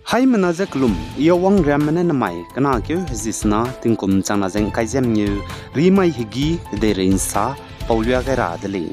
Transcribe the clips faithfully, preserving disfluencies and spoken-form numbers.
Haimena ze kelum, I Awang Riamme ne namai kena keu hezisena tingkum changna ze ngkai ze mengeu, rimai hegî kedeirei nsa paulia gai ra de lei.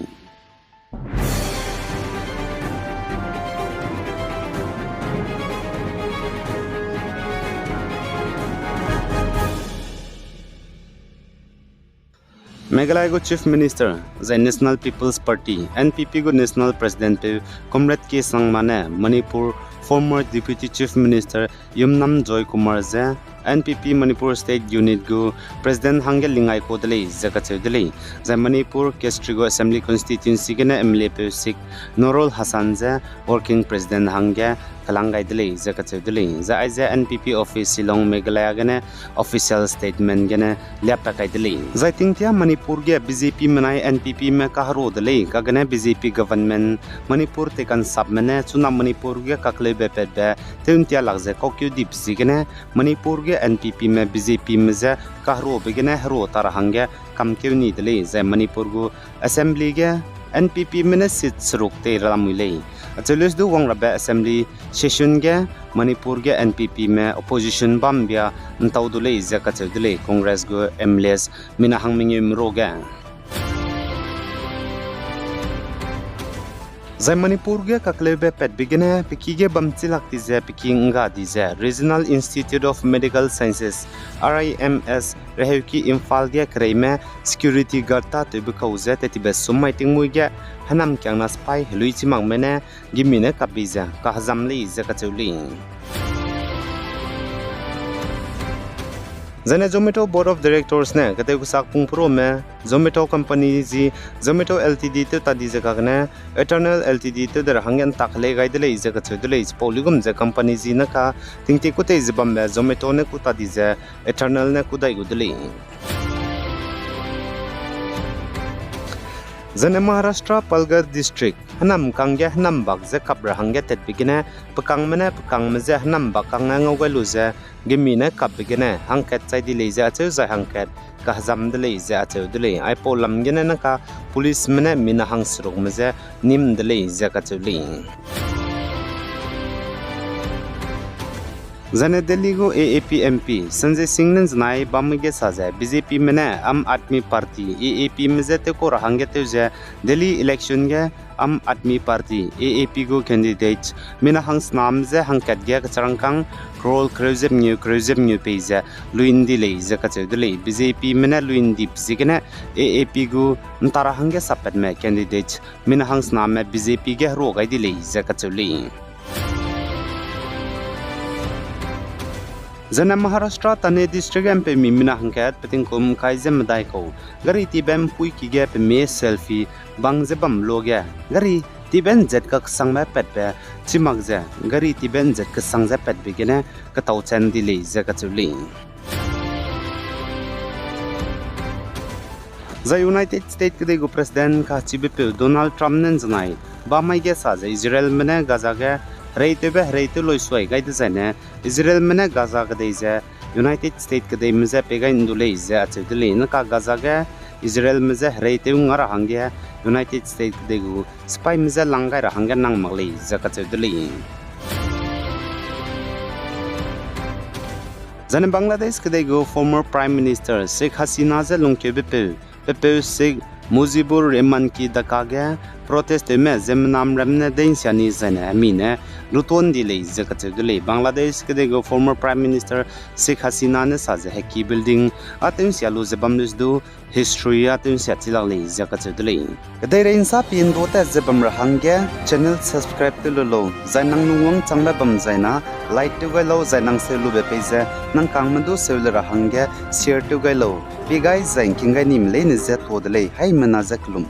Meghalaya gu Chief Minister, zai National People's Party, N P P gu National President peu Comrade K Sangma ne Manipur former Deputy Chief Minister Yumnam Joy Kumar ze N P P Manipur State Unit gu President hangge lingai kau de lei ze kacheu de lei. Zai Manipur Kestri gu Assembly Constituency gene M L A peu Sheikh Nurul Hassan ze Working President hangge kelang gai de lei ze kacheu de lei. Zai aize N P P office Shillong Meghalaya gene official statement gene liapat kai de lei. Zai tingtia Manipur ge B J P menai N P P me kahero de lei, kagene B J P government Manipur tei kansapme ne chuna Manipur ge kakleube patbe tew ntia lak ze kaukeu dibe ziegene Manipur ge N P P me B J P me je kaherobe gene hero ta ra hangge kamkeu ni de lei, zai Manipur gu Assembly ge N P P me ne seat seruk tei ralamui lei. Acheu leuse du wang rabe Assembly session ge Manipur ge N P P me opposition bam bia ntau du lei ze kacheu de lei, Congress gu M L As mina hang mengeu meru ge. Zai Manipur ge kakleube patbe gene pe ki ge bam chilak di ze pe ki ngga di ze Regional Institute of Medical Sciences, R I M S, reheuki Imphal ge kereime security guard tâtewbe kau ze tettibe summai tingmuî ge hênam kiangna sipai heluichimakme ne gimi ne kap bei ze kahezam lei ze kacheu lei. Zaine Zomato Board of Directors ne ketew kesak pungperume Zomato Company zi Zomato Limited tew ta di ze kagene Eternal Limited tew de ra hangge ntak helei gai de lei ze kacheu de lei. Chipau luigum ze company zi ne ka tingtie kû tei ze bambe Zomato ne kû ta di ze Eternal ne kû dai gu de lei. Zaine Maharashtra Palghar District hênam kang ge hênam bak ze kap ra hangge tatbe gene pekangme ne pekangme je hênam bak kang ngau gai lu ze gimi ne kapbe gene hangkat chai di lei ze acheu zai hangkat kahezam de lei ze acheu de lei. Aipau lam gene naka policeme ne mina hang serukme je nim de lei ze kacheu lei. Zaine Delhi gu A A P M P Sanjay Singh ne nzenai bamme ge sa ze B J Pme ne Aam Aadmi Party, A A Pme je tewkau ra hangge tew ze Delhi election ge Aam Aadmi Party, A A P gu candidate mina hangsename je hangkat ge kecharangkâng crore kereu ze mengeu kereu ze mengeu pei ze lui ndi lei ze kacheu de lei. B J Pme ne lui ndibe ziegene A A P gu nta ra hangge sappatme candidate mina hangsename B J P ge herua gai di lei ze kacheu lei. Zaine Maharashtra Thane District ge mpeumi mina hangkat pe tingkum kai ze medai kau gari tibe mpuiki ge pemie selfie bang ze bam luage gari tibe nzet kakesangbe patbe chimak ze gari tibe nzet kesang ze patbe gene ketau chan di lei ze kacheu lei. Zai United States kedei gu President kachibe peu Donald Trump ne nzenai bamai ge sa ze Israelme ne Gaza ge hereitewbe hereitew loisuai gai dezaine Israelme ne Gaza kedei ze United States kedeime je pei gai ndu lei ze acheu de lei. Naka Gaza ge Israelme je hereitew nga ra hangge United States kedei gu sipaime je lang gai ra hangge nang mak lei ze kacheu de lei. Zaine Bangladesh kedei gu former Prime Minister Sheikh Hasina je lungkeube peu, pe peu Sheikh Mujibur Rahman ki Dhaka ge protest tewme ziemmenam ramme ne deinsia ni zaine hemi ne luton di lei ze kacheu de lei. Bangladesh kedei gu former Prime Minister Sheikh Hasina ne sa ze heki building a tewnsia lu ze bam lus du history a tewnsia chilak lei ze kacheu de lei. Kedeirei nsa pie ndu tat ze bam ra hangge channel subscribe tew lu lau, zai nang lungwang changbe bam zaina like tew gai lau, zai nang seu lube pei ze nang kangme du seu le ra hangge share tew gai lau. Pie gai zai ngking gai nime leine je tuâ de lei, haimena je kelum.